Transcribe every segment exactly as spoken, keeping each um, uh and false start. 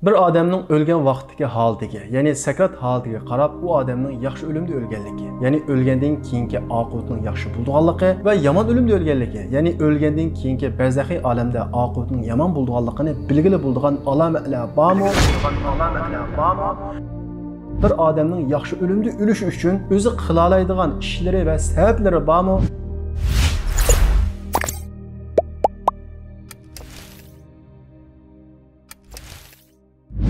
بىر ئادەمنىڭ ئۆلگەن ۋاقتىدىكى ھالىتىگە، يەنى سەكرات ھالىتىگە قاراپ، ئۇ ئادەمنىڭ ياخشى ئۆلۈمدە ئۆلگەنلىكى، يەنى ئۆلگەندىن كېيىنكى ئاقىۋىتىنىڭ ياخشى بولىدىغانلىقى ۋە يامان ئۆلۈمدە ئۆلگەنلىكى، يەنى ئۆلگەندىن كېيىنكى بەرزەخىي ئالەمدە ئاقىۋىتىنىڭ يامان بولىدىغانلىقىنى بىلگىلى بولىدىغان ئالامەتلەر بارمۇ؟ بىر ئادەمنىڭ ياخشى ئۆلۈمدە ئۆلۈشى ئۈچۈن ئۆزى قىلالايدىغان ئىشلىرى ۋە سەۋەبلىرى بارمۇ؟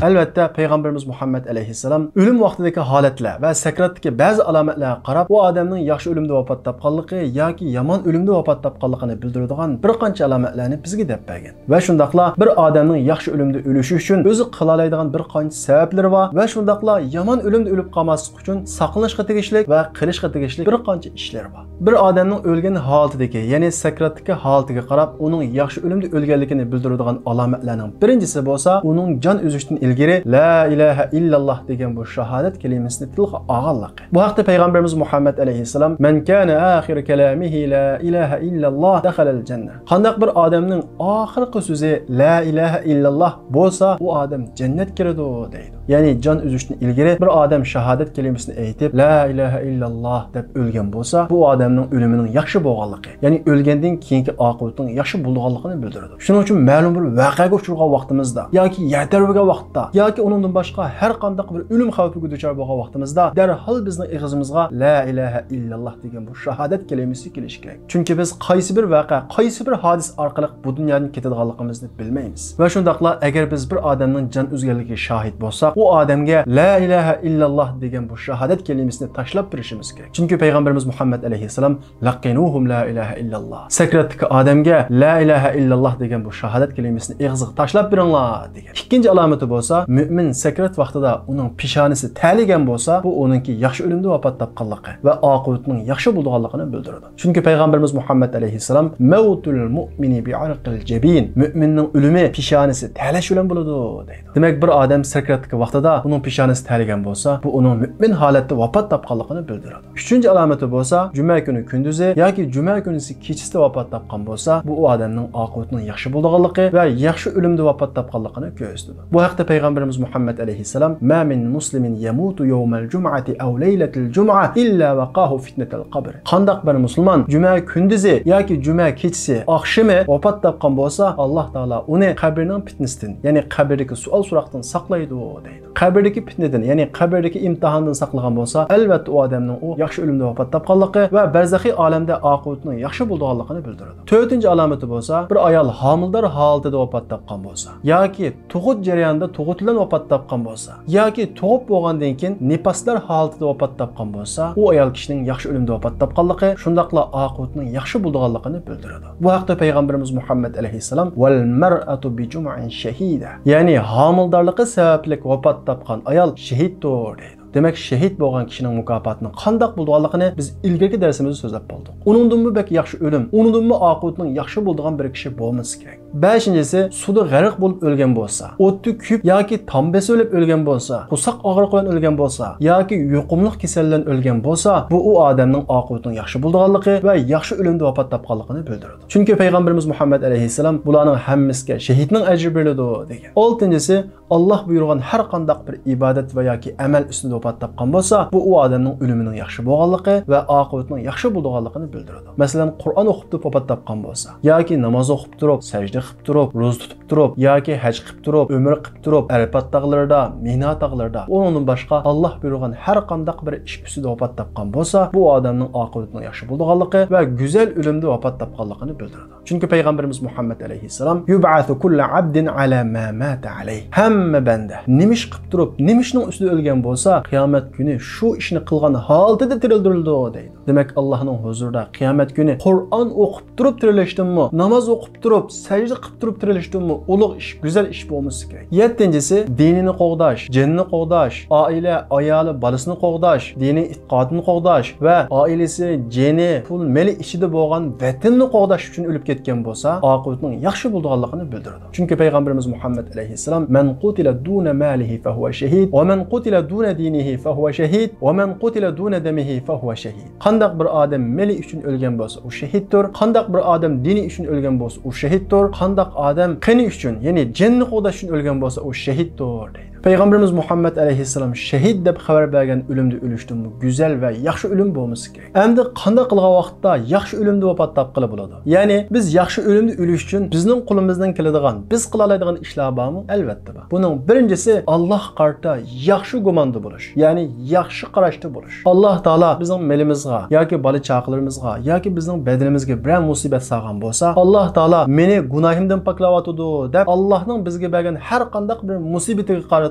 ئەلۋەتتە، پەيغەمبىرىمىز مۇھەممەد ئەلەيھىسسالام ئۆلۈم ۋاقتىدىكى ھالەتلەر ۋە سەكراتتىكى بەزى ئالامەتلەرگە قاراپ، ئۇ ئادەمنىڭ ياخشى ئۆلۈمدە ۋاپات تاپقانلىقى ياكى يامان ئۆلۈمدە ۋاپات تاپقانلىقىنى بىلدۈرىدىغان بىر قانچە ئالامەتلەرنى بىزگە دەپ بەرگەن. ۋە شۇنداقلا بىر ئادەمنىڭ ياخشى ئۆلۈمدە ئۆلۈشى ئۈچۈن ئۆزى قىلالايدىغان بىر قانچە سەۋەبلىرى بار ۋە شۇنداقلا يامان ئۆلۈمدە ئۆلۈپ قالماسلىق ئۈچۈن ساقلىنىشقا تېگىشلىك ۋە قىلىشقا تېگىشلىك بىر قانچە ئىشلىرى بار. بىر ئادەمنىڭ ئۆلگەن ھالىتىدىكى، يەنى سەكراتتىكى ھالىتىگە قاراپ، ئۇنىڭ ياخشى ئۆلۈمدە ئۆلگەنلىكىنى بىلدۈرىدىغان ئالامەتلەرنىڭ بىرىنچىسى بولسا، ئۇنىڭ جان ئۈزۈشتىن ئىلگىرى لا ئىلاھە ئىللاللا دېگەن بۇ شاھادەت كەلىمىسىنى تىلغا ئالغانلىقى. بۇ ھەقتە پەيغەمبىرىمىز مۇھەممەد ئەلەيھىسسالام، مەن كانە ئاخىرۇ كالامىھى لا ئىلاھە ئىللاللا دەخەلەل جەننە. قانداق بىر ئادەمنىڭ ئاخىرقى سۆزى لا ئىلاھە ئىللاللا بولسا، ئۇ ئادەم جەننەتكە كىرىدۇ، دەيدۇ. يەنى جان ئۈزۈشتىن ئىلگىرى بىر ئادەم شاھادەت كەلىمىسىنى ئېيتىپ، لا ئىلاھە ئىللاللا دەپ ئۆلگەن بولسا، بۇ ئادەمنىڭ ئۆلۈمىنىڭ ياخشى بولغانلىقى، يەنى ئۆلگەندىن كېيىنكى ئاقىۋىتىنىڭ ياخشى بولىدىغانلىقىنى بىلدۈرىدۇ. شۇنىڭ ئۈچۈن مەلۇم بىر ۋەقەگە ئۇچرىغان ۋاقتىمىزدا ياكى يەر تەۋرىگەن ۋاقىتتا ياكى ئۇنىڭدىن باشقا ھەر قانداق بىر ئۆلۈم خەۋپىگە دۇچار بولغان ۋاقتىمىزدا دەرھال بىزنىڭ ئېغىزىمىزغا لا ئىلاھە ئىللاللا دېگەن بۇ شاھادەت كەلىمىسى كېلىشى كېرەك. چۈنكى بىز قايسى بىر ۋەقە، قايسى بىر ھادىسە ئارقىلىق بۇ دۇنيادىن كېتىدىغانلىقىمىزنى بىلمەيمىز. ۋە شۇنداقلا ئەگەر بىز بىر ئادەمنىڭ جان ئۈزگەنلىكىگە شاھىت بولساق، ئۇ ئادەمگە لا ئىلاھە ئىللاللا دېگەن بۇ شاھادەت كەلىمىسىنى تاشلاپ بېرىشىمىز كېرەك. چۈنكى پەيغەمبىرىمىز مۇھەممەد ئەلەيھىسسالام، لەققىنۇھۇم لا ئىلاھە ئىللاللا، سەكراتتىكى ئادەمگە لا ئىلاھە ئىللاللا دېگەن بۇ شاھادەت كەلىمىسىنى ئېغىزىغا تاشلاپ بېرىڭلار، دېگەن. ئىككىنچى ئالامىتى بولسا، مۆمىن سەكرات ۋاقتىدا ئۇنىڭ پېشانىسى تەلىگەن بولسا، بۇ ئۇنىڭكى ياخشى ئۆلۈمدە ۋاپات تاپقانلىقى ۋە ئاقىۋىتىنىڭ ياخشى بولىدىغانلىقىنى بىلدۈرىدۇ. چۈنكى پەيغەمبىرىمىز مۇھەممەد ئەلەيھىسسالام، مەۋتۇل مۇئمىنى بىئەرقىل جەبىن، مۆمىننىڭ ئۆلۈمى پېشانىسى تەلەش بىلەن بولىدۇ، دەيدۇ. دېمەك، بىر ئادەم سەكراتتىكى ۋاقتىدا ئۇنىڭ پېشانىسى تەلىگەن بولسا، بۇ ئۇنىڭ مۆمىن ھالەتتە ۋاپات تاپقانلىقىنى بىلدۈرىدۇ. ئۈچىنچى ئالامىتى بولسا، جۈمە كۈنى كۈندۈزى ياكى جۈمە كۈنىسى كېچىسىدە ۋاپات تاپقان بولسا، بۇ ئۇ ئادەمنىڭ ئاقىۋىتىنىڭ ياخشى بولىدىغانلىقى ۋە ياخشى ئۆلۈمدە ۋاپات تاپقانلىقىنى كۆرسىتىدۇ. بۇ ھەقتە پەيغەمبىرىمىز مۇھەممەد ئەلەيھىسسالام، ما من مسلم يموت يوم الجمعة أو ليلة الجمعة إلا وقاه فتنة القبر. قانداق بىر مۇسۇلمان جۈمە كۈندۈزى ياكى جۈمە كېچىسى ئاخشىمى ۋاپات تاپقان بولسا، ئاللا تائالا ئۇنى قەبرىنىڭ پىتنىسىدىن، يەنى قەبرىدىكى سوئال سوراقتىن ساقلايدۇ، دەيدۇ. قەبرىدىكى پىتنىدىن، يەنى قەبرىدىكى ئىمتىھاندىن ساقلىغان بولسا، ئەلۋەتتە ئۇ ئادەمنىڭ ئۇ ياخشى ئۆلۈمدە ۋاپات تاپقانلىقى ۋە بەرزەخىي ئالەمدە ئاقىۋىتىنىڭ ياخشى بولىدىغانلىقىنى بىلدۈرىدۇ. تۆتىنچى ئالامىتى بولسا، بىر ئايال ھامىلىدار ھالىتىدە ۋاپات تاپقان بولسا ياكى تۇغۇت جەريانىدا تۇغۇت بىلەن ۋاپات تاپقان بولسا ياكى تۇغۇپ بولغاندىن كېيىن نىپاسلار ھالىتىدە ۋاپات تاپقان بولسا، ئۇ ئايال كىشىنىڭ ياخشى ئۆلۈمدە ۋاپات تاپقانلىقى، شۇنداقلا ئاقىۋىتىنىڭ ياخشى بولىدىغانلىقىنى بىلدۈرىدۇ. بۇ ھەقتە پەيغەمبىرىمىز مۇھەممەد ئەلەيھىسسالام، ۋەل مەرئەتۇ بىجۇمئىن شەھىدە، يەنى ھامىلىدارلىقى سەۋەبلىك ۋاپات تاپقان ئايال شېھىتتۇر، دەيدۇ. دېمەك، شېھىت بولغان كىشىنىڭ مۇكاپاتىنىڭ قانداق بولىدىغانلىقىنى بىز ئىلگىرىكى دەرسىمىزدە سۆزلەپ بولدۇق. ئۇنىڭدىنمۇ بەك ياخشى ئۆلۈم، ئۇنىڭدىنمۇ ئاقىۋىتىنىڭ ياخشى بولىدىغان بىر كىشى بولمىسا كېرەك. بەشىنچىسى، سۇدا غەرق بولۇپ ئۆلگەن بولسا، ئوتتا كۆيۈپ ياكى تام بېسىۋېلىپ ئۆلگەن بولسا، قورساق ئاغرىقى بىلەن ئۆلگەن بولسا ياكى يۇقۇملۇق كېسەل بىلەن ئۆلگەن بولسا، بۇ ئۇ ئادەمنىڭ ئاقىۋىتىنىڭ ياخشى بولىدىغانلىقى ۋە ياخشى ئۆلۈمدە ۋاپات تاپقانلىقىنى بىلدۈرىدۇ. چۈنكى پەيغەمبىرىمىز مۇھەممەد ئەلەيھىسسالام، بۇلارنىڭ ھەممىسىگە شېھىتنىڭ ئەجرى بېرىلىدۇ، دېگەن. ئالتىنچىسى، ئاللا بۇيرۇغان ھەر قانداق بىر ئىبادەت ۋە ياكى ئەمەل ئۈستىدە ۋاپات تاپقان بولسا، بۇ ئۇ ئادەمنىڭ ئۆلۈمىنىڭ ياخشى بولغانلىقى ۋە ئاقىۋىتىنىڭ ياخشى بولىدىغانلىقىنى بىلدۈرىدۇ. مەسىلەن، قۇرئان ئوقۇپ تۇرۇپ ۋاپات تاپقان بولسا ياكى ناماز ئوقۇپ تۇرۇپ، سەجدە قىلىپ تۇرۇپ، روزا تۇتۇپ تۇرۇپ ياكى ھەج قىلىپ تۇرۇپ، ئۆمرە قىلىپ تۇرۇپ، ئەرپات تاغلىرىدا، مىنا تاغلىرىدا، ئۇنىڭدىن باشقا ئاللا بۇيرۇغان ھەر قانداق بىر ئىش ئۈستىدە ۋاپات تاپقان بولسا، بۇ ئادەمنىڭ ئاقىۋىتىنىڭ ياخشى بولىدىغانلىقى ۋە گۈزەل ئۆلۈمدە ۋاپات تاپقانلىقىنى بىلدۈرىدۇ. چۈنكى پەيغەمبىرىمىز مۇھەممەد ئەلەيھىسسالام، يۇبئەسۇ كۇللۇ ئەبدىن ئەلا ما ماتە ئەلەيھ. ھەممە بەندە نېمە ئىش قىلىپ تۇرۇپ، نېمە ئىشنىڭ ئۈستىدە ئۆلگەن بولسا، قىيامەت كۈنى شۇ ئىشنى قىلغان ھالىتىدە تىرىلدۈرۈلىدۇ، دەيدۇ. دېمەك، ئاللانىڭ ھۇزۇرىدا قىيامەت كۈنى قۇرئان ئوقۇپ تۇرۇپ تىرىلىشتىنمۇ، ناماز ئوقۇپ تۇرۇپ، سەجدە قىلىپ تۇرۇپ تىرىلىشتىنمۇ ئۇلۇغ ئىش، گۈزەل ئىش بولمىسا كېرەك. يەتتىنچىسى، دىنىنى قوغداش، جېنىنى قوغداش، ئائىلە، ئايالى، بالىسىنى قوغداش، دىنىي ئېتىقادىنى قوغداش ۋە ئائىلىسى، جېنى، پۇل، مېلى ئىچىدە بولغان ۋەتىنىنى قوغداش ئۈچۈن ئۆلۈپ كەتكەن بولسا، ئاقىۋىتىنىڭ ياخشى بولىدىغانلىقىنى بىلدۈرىدۇ. چۈنكى پەيغەمبىرىمىز مۇھەممەد ئەلەيھىسسالام، مەن قۇتىلە دۇنە مالىھى فەھۇۋە شەھىد، ۋە مەن قۇتىلە دۇنە دىنىھى فەھۇۋە شەھىد، ۋە مەن قۇتىلە دۇنە دەمىھى فەھۇۋە شەھىد. قانداق بىر ئادەم مېلى ئۈچۈن ئۆلگەن بولسا، ئۇ شېھىتتۇر. قانداق بىر ئادەم دىنى ئۈچۈن ئۆلگەن بولسا، ئۇ شېھىتتۇر. قانداق ئادەم قېنى ئۈچۈن، يەنى جېنىنى قوغداش ئۈچۈن ئۆلگەن بولسا، ئۇ شېھىتتۇر، دەيدۇ. پەيغەمبىرىمىز مۇھەممەد ئەلەيھىسسالام شېھىت دەپ خەۋەر بەرگەن ئۆلۈمدىن ئۆلۈشتىنمۇ گۈزەل ۋە ياخشى ئۆلۈم بولمىسا كېرەك. ئەمدى قانداق قىلغان ۋاقىتتا ياخشى ئۆلۈمدە ۋاپات تاپقىلى بولىدۇ؟ يەنى بىز ياخشى ئۆلۈمدە ئۆلۈش ئۈچۈن بىزنىڭ قولىمىزدىن كېلىدىغان، بىز قىلالايدىغان ئىشلار بارمۇ؟ ئەلۋەتتە بار. بۇنىڭ بىرىنچىسى، ئاللاھقا قارىتا ياخشى گۇماندا بولۇش، يەنى ياخشى قاراشتا بولۇش. ئاللاھ تائالا بىزنىڭ مېلىمىزغا ياكى بالا چاقىلىرىمىزغا ياكى بىزنىڭ بەدىنىمىزگە بىرەر مۇسىبەت سالغان بولسا، ئاللاھ تائالا مېنى گۇناھىمدىن پاكلاۋاتىدۇ دەپ، ئاللاھنىڭ بىزگە بەرگەن ھەر قانداق بىر مۇسىبىتىگە قارىتا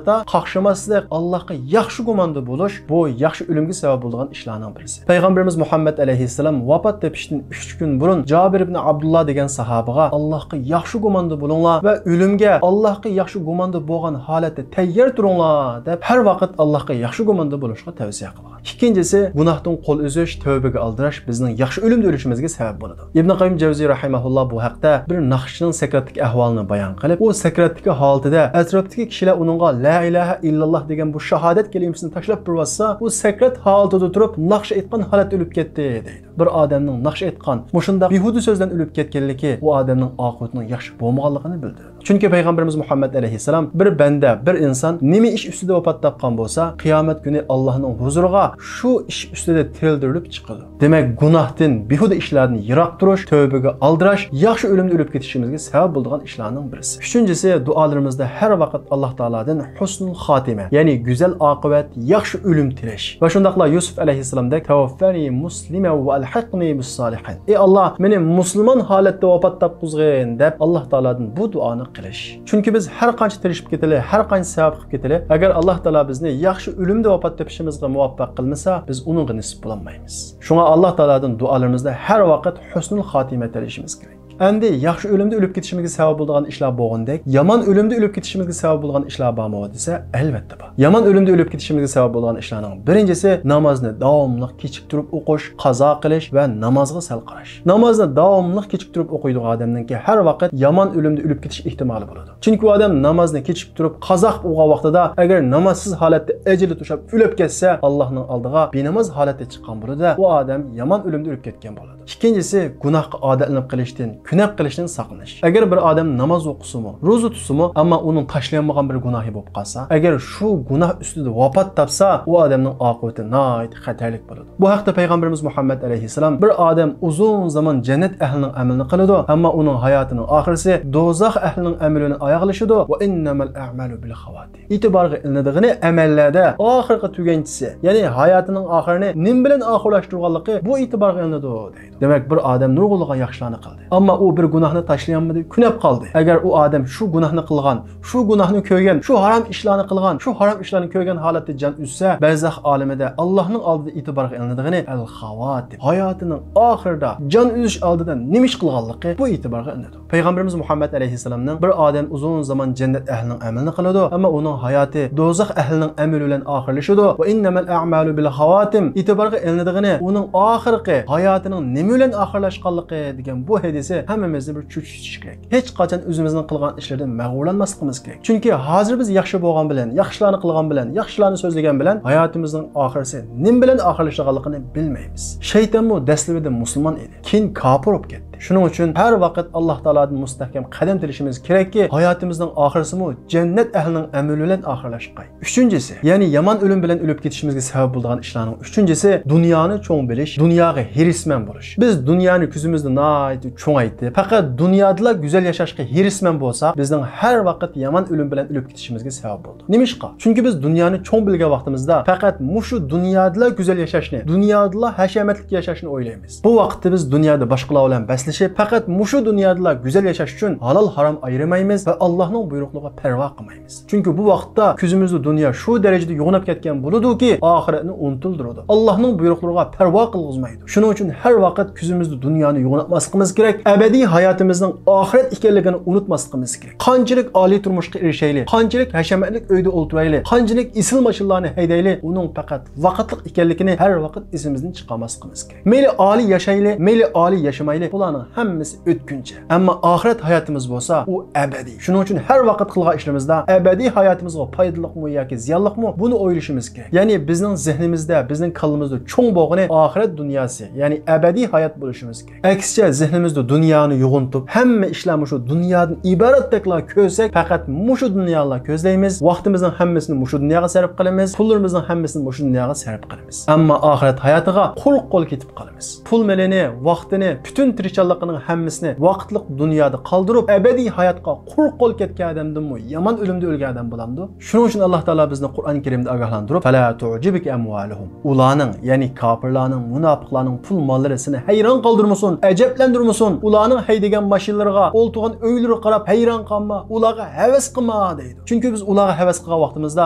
قاقشىماسلىق، ئاللاھقا ياخشى گۇماندا بولۇش، بۇ ياخشى ئۆلۈمگە سەۋەب بولىدىغان ئىشلارنىڭ بىرسى. پەيغەمبىرىمىز مۇھەممەد ئەلەيھىسسالام ۋاپات تېپىشتىن ئۈچ كۈن بۇرۇن جابىر ئىبن ئابدۇللا دېگەن ساھابىغا، ئاللاھقا ياخشى گۇماندا بولۇڭلار ۋە ئۆلۈمگە ئاللاھقا ياخشى گۇماندا بولغان ھالەتتە تەييار تۇرۇڭلار دەپ، ھەر ۋاقىت ئاللاھقا ياخشى گۇماندا بولۇشقا تەۋسىيە قىلغان. ئىككىنچىسى، گۇناھتىن قول ئۈزۈش، تەۋبىگە ئالدىراش بىزنىڭ ياخشى ئۆلۈمدە ئۆلۈشىمىزگە سەۋەب بولىدۇ. ئىبن قەييىم جەۋزىي رەھىمەھۇللا بۇ ھەقتە بىر ناخشىچىنىڭ سەكراتتىكى ئەھۋالىنى بايان قىلىپ، ئۇ سەكراتتىكى ھالىتىدە ئەتراپتىكى كىشىلەر ئۇنىڭغا لا ئىلاھە ئىللاللا دېگەن بۇ شاھادەت كەلىمىسىنى تاشلاپ بېرىۋاتسا، ئۇ سەكرات ھالىتىدە تۇرۇپ ناخشا ئېيتقان ھالەتتە ئۆلۈپ كەتتى، دەيدۇ. بىر ئادەمنىڭ ناخشا ئېيتقان، مۇشۇنداق بىھۇدە سۆزلەرنى ئۆلۈپ كەتكەنلىكى ئۇ ئادەمنىڭ ئاقىۋىتىنىڭ ياخشى بولمىغانلىقىنى بىلدۈرىدۇ. چۈنكى پەيغەمبىرىمىز مۇھەممەد ئەلەيھىسسالام، بىر بەندە، بىر ئىنسان نېمە ئىش ئۈستىدە ۋاپات تاپقان بولسا، قىيامەت كۈنى ئاللاھنىڭ ھۇزۇرىغا شۇ ئىش ئۈستىدە تىرىلدۈرۈلۈپ چىقىدۇ. دېمەك، گۇناھتىن، بىھۇدە ئىشلاردىن يىراق تۇرۇش، تەۋبىگە ئالدىراش، ياخشى ئۆلۈمدە ئۆلۈپ كېتىشىمىزگە سەۋەب بولىدىغان ئىشلارنىڭ بىرسى. ئۈچىنچىسى، دۇئالىرىمىزدا ھەر ۋاقىت ئاللاھ تائالادىن ھۇسنۇل خاتىمە، يەنى گۈزەل ئاقىۋەت، ياخشى ئۆلۈم تىلەش. ۋە شۇنداقلا يۈسۈپ ئەلەيھىسسالامدەك تەۋەففەنى مۇسلىمەن ۋە ئەلھىقنى بىسسالىھىن. ئى ئاللاھ، مېنى مۇسۇلمان ھالەتتە ۋاپات تاپقۇزغىن دەپ ئاللاھ تائالادىن بۇ دۇئانى قىلىش. چۈنكى بىز ھەر قانچە تىرىشىپ كېتىلى، ھەر قانچە سەۋەب قىلىپ كېتىلى، ئەگەر ئاللاھ تائالا بىزنى ياخشى ئۆلۈمدە ۋاپات تېپىشىمىزغا مۇۋەپپەق قىلمىسا، بىز ئۇنىڭغا نېسىپ بولالمايمىز. شۇڭا ئاللاھ تائالادىن دۇئالىرىمىزدا ھەر ۋاقىت ھۇسنۇل خاتىمە تىلىشىمىز كېرەك. ئەمدى ياخشى ئۆلۈمدە ئۆلۈپ كېتىشىمىزگە سەۋەب بولىدىغان ئىشلار بولغىنىدەك، يامان ئۆلۈمدە ئۆلۈپ كېتىشىمىزگە سەۋەب بولىدىغان ئىشلار بارمۇ دېسە، ئەلۋەتتە بار. يامان ئۆلۈمدە ئۆلۈپ كېتىشىمىزگە سەۋەب بولىدىغان ئىشلارنىڭ بىرىنچىسى، نامازنى داۋاملىق كېچىكتۈرۈپ ئوقۇش، قازا قىلىش ۋە نامازغا سەل قاراش. نامازنى داۋاملىق كېچىكتۈرۈپ ئوقۇيدىغان ئادەمنىڭكى ھەر ۋاقىت يامان ئۆلۈمدە ئۆلۈپ كېتىش ئېھتىمالى بولىدۇ. چۈنكى ئۇ ئادەم نامازنى كېچىكتۈرۈپ قازا قىلىپ ئوقۇغان ۋاقتىدا، ئەگەر نامازسىز ھالەتتە ئەجىلى توشاپ ئۆلۈپ كەتسە، ئاللاھنىڭ ئالدىغا بىناماز ھالەتتە چىققان بولىدۇ. ئۇ ئادەم يامان ئۆلۈمدە ئۆلۈپ كەتكەن بولىدۇ. ئىككىنچىسى، گۇناھقا ئادەتلىنىپ قېلىشتىن، كۆنۈپ قېلىشتىن ساقلىنىش. ئەگەر بىر ئادەم ناماز ئوقۇسىمۇ، روزا تۇتسىمۇ، ئەمما ئۇنىڭ تاشلىيالمىغان بىر گۇناھى بولۇپ قالسا، ئەگەر شۇ گۇناھ ئۈستىدە ۋاپات تاپسا، ئۇ ئادەمنىڭ ئاقىۋىتى ناھايىتى خەتەرلىك بولىدۇ. بۇ ھەقتە پەيغەمبىرىمىز مۇھەممەد ئەلەيھىسسالام، بىر ئادەم ئۇزۇن زامان جەننەت ئەھلىنىڭ ئەمىلىنى قىلىدۇ، ئەمما ئۇنىڭ ھاياتىنىڭ ئاخىرىسى دوزاخ ئەھلىنىڭ ئەمىلى بىلەن ئاياغلىشىدۇ. ۋە ئىننەمەل ئەئمالۇ بىل خاۋاتىم. ئېتىبارغا ئېلىنىدىغىنى ئەمەللەردە ئاخىرقى تۈگەنچىسى، يەنى ھاياتىنىڭ ئاخىرىنى نېمە بىلەن ئاخىرلاشتۇرغانلىقى، بۇ ئېتىبارغا ئېلىنىدۇ، دەيدۇ. دېمەك، بىر ئادەم نۇرغۇنلىغان ياخشىلارنى قىلدى. ئەمما ئۇ بىر گۇناھنى تاشلىيالمىدى، كۆنۈپ قالدى. ئەگەر ئۇ ئادەم شۇ گۇناھنى قىلغان، شۇ گۇناھنى كۆرگەن، شۇ ھارام ئىشلارنى قىلغان، شۇ ھارام ئىشلارنى كۆرگەن ھالەتتە جان ئۈزسە، بەرزەخ ئالىمىدە ئاللاھنىڭ ئالدىدا ئېتىبارغا ئېلىنىدىغىنى ئەل خاۋاتىم، ھاياتىنىڭ ئاخىرىدا جان ئۈزۈش ئالدىدا نېمە ئىش قىلغانلىقى، بۇ ئېتىبارغا ئېلىنىدۇ. پەيغەمبىرىمىز مۇھەممەد ئەلەيھىسسالامنىڭ، بىر ئادەم ئۇزۇن زامان جەننەت ئەھلىنىڭ ئەمىلىنى قىلىدۇ، ئەمما ئۇنىڭ ھاياتى دوزاخ ئەھلىنىڭ ئەمىلى بىلەن ئاخىرلىشىدۇ. ۋە ئىننەمەل ئەئمالۇ بىل خاۋاتىم. ئېتىبارغا ئېلىنىدىغىنى ئۇنىڭ ئاخىرقى ھاياتىنىڭ نېمە بىلەن ئاخىرلاشقانلىقى دېگەن بۇ ھەدىسى ھەممىمىزنى بىر چۆچۈتۈشى كېرەك. ھېچقاچان ئۆزىمىزنىڭ قىلغان ئىشلىرىدىن مەغرۇرلانماسلىقىمىز كېرەك. چۈنكى ھازىر بىز ياخشى بولغان بىلەن، ياخشىلارنى قىلغان بىلەن، ياخشىلارنى سۆزلىگەن بىلەن ھاياتىمىزنىڭ ئاخىرىسى نېمە بىلەن ئاخىرلىشىدىغانلىقىنى بىلمەيمىز. شەيتانمۇ دەسلىپىدە مۇسۇلمان ئىدى، كېيىن كاپىر بولۇپ كەتتى. شۇنىڭ ئۈچۈن ھەر ۋاقىت ئاللاھ تائالادىن مۇستەھكەم قەدەم تىلىشىمىز كېرەككى، ھاياتىمىزنىڭ ئاخىرىسىمۇ جەننەت ئەھلىنىڭ ئەمىلى بىلەن ئاخىرلاشقاي. ئۈچىنچىسى، يەنى يامان ئۆلۈم بىلەن ئۆلۈپ كېتىشىمىزگە سەۋەب بولىدىغان ئىشلارنىڭ ئۈچىنچىسى، دۇنيانى چوڭ بىلىش، دۇنياغا ھېرىسمەن بولۇش. بىز دۇنيانى كۆزىمىزدە ناھايىتى چوڭايتىپ، پەقەت دۇنيادىلا گۈزەل ياشاشقا ھېرىسمەن بولساق، بىزنىڭ ھەر ۋاقىت يامان ئۆلۈم بىلەن ئۆلۈپ كېتىشىمىزگە سەۋەب بولىدۇ. نېمىشقا؟ چۈنكى بىز دۇنيانى چوڭ بىلگەن ۋاقتىمىزدا پەقەت مۇشۇ دۇنيادىلا گۈزەل ياشاشنى، دۇنيادىلا ھەشەمەتلىك ياشاشنى ئويلايمىز. بۇ ۋاقىتتا بىز دۇنيادا باشقىلار بىلەن بەسلىشىپ، پەقەت مۇشۇ دۇنيادىلا گۈزەل ياشاش ئۈچۈن ھالال ھارام ئايرىمايمىز ۋە ئاللاھنىڭ بۇيرۇقلىرىغا پەرۋا قىلمايمىز. چۈنكى بۇ ۋاقىتتا كۆزىمىزدە دۇنيا شۇ دەرىجىدە يوغىناپ كەتكەن بولىدۇكى، ئاخىرەتنى ئۇنتۇلدۇرىدۇ. ئاللاھنىڭ بۇيرۇقلىرىغا پەرۋا قىلغۇزمايدۇ. شۇنىڭ ئۈچۈن ھەر ۋاقىت كۆزىمىزدە دۇنيانى يوغىناتماسلىقىمىز كېرەك. ئەبەدىي ھاياتىمىزنىڭ ئاخىرەت ئىكەنلىكىنى ئۇنتۇماسلىقىمىز كېرەك. قانچىلىك ئالىي تۇرمۇشقا ئېرىشەيلى، قانچىلىك ھەشەمەتلىك ئۆيدە ئولتۇرايلى، قانچىلىك ئېسىل ماشىنىلارنى ھەيدەيلى، ئۇنىڭ پەقەت ۋاقىتلىق ئىكەنلىكىنى ھەر ۋاقىت ئېسىمىزدىن چىقارماسلىقىمىز كېرەك. مەيلى ئالىي ياشايلى، مەيلى ئالىي ياشىمايلى، بۇلارنىڭ ھەممىسى ئۆتكۈنچى. ئەمما ئاخىرەت ھاياتىمىز بولسا، ئۇ ئەبەدىي. شۇنىڭ ئۈچۈن ھەر ۋاقىت قىلغان ئىشلىرىمىزدا ئەبەدىي ھاياتىمىزغا پايدىلىقمۇ ياكى زىيانلىقمۇ، بۇنى ئويلىشىمىز كېرەك. يەنى بىزنىڭ زېھنىمىزدە، بىزنىڭ كاللىمىزدا چوڭ بولغىنى ئاخىرەت دۇنياسى، يەنى ئەبەدىي ھايات بولۇشىمىز كېرەك. ئەكسىچە، زېھنىمىزدە دۇنيانى يوغىنىتىپ، ھەممە ئىشلار مۇشۇ دۇنيادىن ئىبارەتتەكلا كۆرسەك، پەقەت مۇشۇ دۇنيالا كۆزلەيمىز، ۋاقتىمىزنىڭ ھەممىسىنى مۇشۇ دۇنياغا سەرپ قىلىمىز، پۇللىرىمىزنىڭ ھەممىسىنى مۇشۇ دۇنياغا سەرپ قىلىمىز. ئەمما ئاخىرەت ھاياتىغا قۇرۇق قول كېتىپ قالىمىز. پۇل مېلىنى، ۋاقتىنى، پۈتۈن تىرىشچانلىقىنىڭ ھەممىسىنى ۋاقىتلىق دۇنيادا قالدۇرۇپ، ئەبەدىي ھاياتقا قۇرۇق قول كەتكەن ئادەمدىنمۇ يامان ئۆلۈمدە ئۆلگەن ئادەم بولامدۇ؟ شۇنىڭ ئۈچۈن ئاللا تائالا بىزنى قۇرئان كەرىمدە ئاگاھلاندۇرۇپ، فلا تعجبك أموالهم. ئۇلارنىڭ، يەنى كاپىرلارنىڭ، مۇناپىقلارنىڭ پۇل ماللىرى سېنى ھەيران قالدۇرمىسۇن، ئەجەبلەندۈرمىسۇن. ئۇلارنىڭ ھەيدىگەن ماشىنىلىرىغا، ئولتۇرغان ئۆيلىرىگە قاراپ ھەيران قالما، ئۇلارغا ھەۋەس قىلما دەيدۇ. چۈنكى بىز ئۇلارغا ھەۋەس قىلغان ۋاقتىمىزدا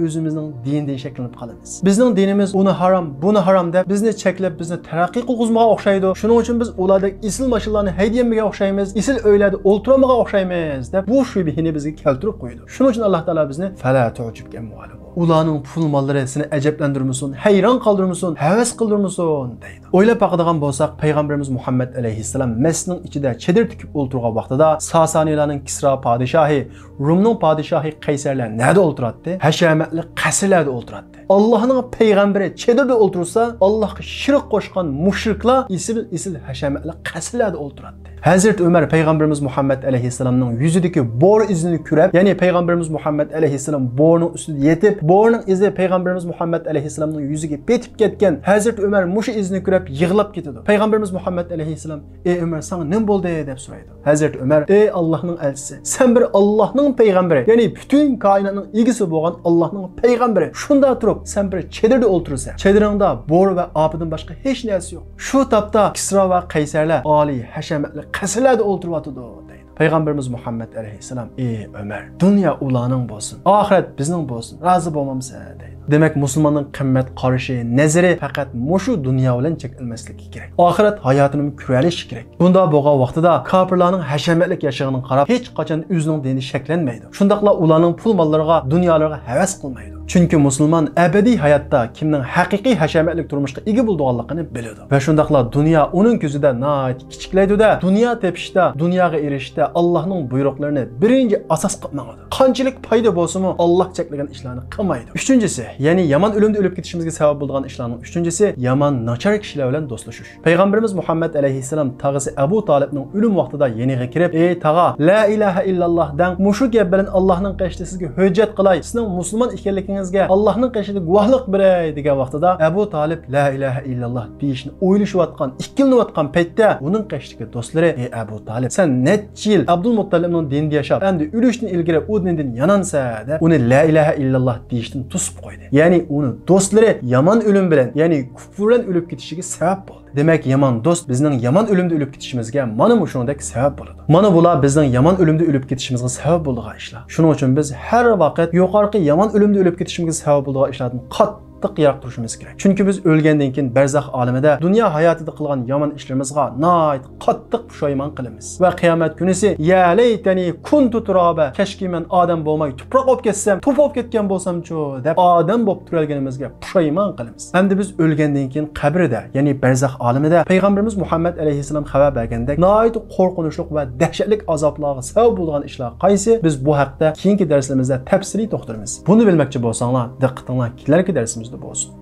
ئۆزىمىزنىڭ دىنىدىن شەكلىنىپ قالىمىز. بىزنىڭ دىنىمىز ئۇنى ھارام، بۇنى ھارام دەپ بىزنى چەكلەپ، بىزنى تەرەققىي قىلغۇزمىغان ئوخشايدۇ. شۇنىڭ ئۈچۈن بىز ئۇلاردەك ئېسىل ماشىنىلارنى ھەيدىيەلمىگەن ئوخشايمىز، ئېسىل ئۆيلەردە ئولتۇرالمىغان ئوخشايمىز دەپ بۇ شۈبھىنى بىزگە كەلتۈرۈپ قويىدۇ. شۇنىڭ ئۈچۈن ئاللا تائالا بىزنى فلا تعجبك أموالهم. ئۇلارنىڭ پۇل ماللىرى سېنى ئەجەبلەندۈرمىسۇن، ھەيران قالدۇرمىسۇن، ھەۋەس قىلدۇرمىسۇن دەيدۇ. ئويلاپ باقىدىغان بولساق، پەيغەمبىرىمىز مۇھەممەد ئەلەيھىسسالام مەسچىتنىڭ ئىچىدە چېدىر تىكىپ ئولتۇرغان ۋاقتىدا ساسانىيلارنىڭ كىسرا پادىشاھى، رومنىڭ پادىشاھى قەيسەرلەر نەدە ئولتۇراتتى؟ ھەشەمەتلىك قەسىرلەردە ئولتۇراتتى. ئاللاھنىڭ پەيغەمبىرى چېدىردا ئولتۇرسا، ئاللاھقا شېرىك قوشقان مۇشرىكلار ئېسىل، ئېسىل ھەشەمەتلىك قەسىرلەردە ئولتۇراتتى. ھەزرىتى ئۆمەر پەيغەمبىرىمىز مۇھەممەد ئەلەيھىسسالامنىڭ يۈزىدىكى بور ئىزىنى كۆرۈپ، يەنى پەيغەمبىرىمىز مۇھەممەد ئەلەيھىسسالام بورنىڭ ئۈستىدە يېتىپ، بورنىڭ ئىزى پەيغەمبىرىمىز مۇھەممەد ئەلەيھىسسالامنىڭ يۈزىگە پېتىپ كەتكەن. ھەزرىتى ئۆمەر مۇشۇ ئىزىنى كۆرۈپ يىغلاپ كېتىدۇ. پەيغەمبىرىمىز مۇھەممەد ئەلەيھىسسالام، ئەي ئۆمەر، ساڭا نېمە بولدى؟ دەپ سورايدۇ. ھەزرىتى ئۆمەر، ئەي ئاللاھنىڭ ئەلچىسى، سەن بىر ئاللاھنىڭ پەيغەمبىرى، يەنى پۈتۈن كائىناتنىڭ ئىگىسى بولغان ئاللاھنىڭ پەيغەمبىرى، شۇندا تۇرۇپ سەن بىر چېدىردا ئولتۇرىسەن. چېدىرىڭدا بور ۋە ئاپىدىن باشقا ھېچ نەرسە يوق. شۇ تاپتا كىسرا ۋە قەيسەرلەر ئالىي ھەشەمەتلىك قەسىرلەردە ئولتۇرۇۋاتىدۇ دەيدۇ. پەيغەمبىرىمىز مۇھەممەد ئەلەيھىسسالام، ئى ئۆمەر، دۇنيا ئۇلارنىڭ بولسۇن، ئاخىرەت بىزنىڭ بولسۇن، رازى بولمامسەن دەيدۇ. دېمەك، مۇسۇلماننىڭ قىممەت قارىشى، نەزىرى پەقەت مۇشۇ دۇنيا بىلەن چەكلەنمەسلىكى كېرەك. ئاخىرەت ھاياتىنىمۇ كۆرەلىشى كېرەك. بۇنداق بولغان ۋاقتىدا كاپىرلارنىڭ ھەشەمەتلىك ياشىغىنىغا قاراپ ھېچقاچان ئۆزىنىڭ دىنى شەكلەنمەيدۇ. شۇنداقلا ئۇلارنىڭ پۇل ماللىرىغا، دۇنيالىرىغا ھەۋەس قىلمايدۇ. چۈنكى مۇسۇلمان ئەبەدىي ھاياتتا كىمنىڭ ھەقىقىي ھەشەمەتلىك تۇرمۇشقا ئىگە بولىدىغانلىقىنى بىلىدۇ. ۋە شۇنداقلا دۇنيا ئۇنىڭ كۆزىدە ناھايىتى كىچىكلەيدۇ-دە، دۇنيا تېپىشتا، دۇنياغا ئېرىشىشتە ئاللاھنىڭ بۇيرۇقلىرىنى بىرىنچى ئاساس قىلىپ ماڭىدۇ. قانچىلىك پايدا بولسىمۇ، ئاللاھ چەكلىگەن ئىشلارنى قىلمايدۇ. ئۈچىنچىسى، يەنى يامان ئۆلۈمدە ئۆلۈپ كېتىشىمىزگە سەۋەب بولىدىغان ئىشلارنىڭ ئۈچىنچىسى، يامان، ناچار كىشىلەر بىلەن دوستلىشىش. پەيغەمبىرىمىز مۇھەممەد ئەلەيھىسسالام تاغىسى ئەبۇ تالىپنىڭ ئۆلۈم ۋاقتىدا يېنىغا كىرىپ، ئەي تاغا، لا ئىلاھە ئىللاللاھ دەڭ، مۇشۇ گەپ بىلەن ئاللاھنىڭ قېشىدا سىزگە ھۆججەت قىلاي، سىزنىڭ مۇسۇلمان ئىكەنلىكىڭىزگە ئاللاھنىڭ قېشىدا گۇۋاھلىق بېرەي دېگەن ۋاقتىدا، ئەبۇ تالىپ لا ئىلاھە ئىللاللاھ دېيىشنى ئويلىشىۋاتقان، ئىككىلىنىۋاتقان پەيتتە ئۇنىڭ قېشىدىكى دوستلىرى، ئەي ئەبۇ تالىپ، سەن نەچچە يىل ئابدۇلمۇتتەلىپنىڭ دىنىدا ياشاپ، ئەمدى ئۆلۈشتىن ئىلگىرى ئۇ دىندىن يانامسەن دەپ، ئۇنى لا ئىلاھە ئىللاللاھ دېيىشتىن توسۇپ قويدى. يەنى ئۇنى دوستلىرى يامان ئۆلۈم بىلەن، يەنى كۇفر بىلەن ئۆلۈپ كېتىشىگە سەۋەب بولدى. دېمەك، يامان دوست بىزنىڭ يامان ئۆلۈمدە ئۆلۈپ كېتىشىمىزگە مانا مۇشۇنىڭدەك سەۋەب بولىدۇ. مانا بۇلار بىزنىڭ يامان ئۆلۈمدە ئۆلۈپ كېتىشىمىزغا سەۋەب بولىدىغان ئىشلار. شۇنىڭ ئۈچۈن بىز ھەر ۋاقىت يۇقىرىقى يامان ئۆلۈمدە ئۆلۈپ كېتىشىمىزگە سەۋەب بولىدىغان ئىشلاردىن قاتتىق يىراق تۇرۇشىمىز كېرەك. چۈنكى بىز ئۆلگەندىن كېيىن بەرزەخ ئالىمىدە دۇنيا ھاياتىدا قىلغان يامان ئىشلىرىمىزغا ناھايىتى قاتتىق پۇشايمان قىلىمىز. ۋە قىيامەت كۈنىسى، يا لەيتەنى كۇنتۇ تۇرابا، كەشكى مەن ئادەم بولماي تۇپراق بولۇپ كەتسەم، توپا بولۇپ كەتكەن بولسامچۇ دەپ ئادەم بولۇپ تۇرالىغىنىمىزگە پۇشايمان قىلىمىز. ئەمدى بىز ئۆلگەندىن كېيىن قەبرىدە، يەنى بەرزەخ ئالىمىدە پەيغەمبىرىمىز مۇھەممەد ئەلەيھىسسالام خەۋەر بەرگەندەك ناھايىتى قورقۇنچلۇق ۋە دەھشەتلىك ئازابلارغا سەۋەب بولىدىغان ئىشلار قايسى؟ بىز بۇ ھەقتە كېيىنكى دەرسلىرىمىزدە تەپسىلىي توختىلىمىز. بۇنى بىلمەكچى بولساڭلار، دىققىتىڭلار كېلەركى دەرسىمىزدە بولسۇن.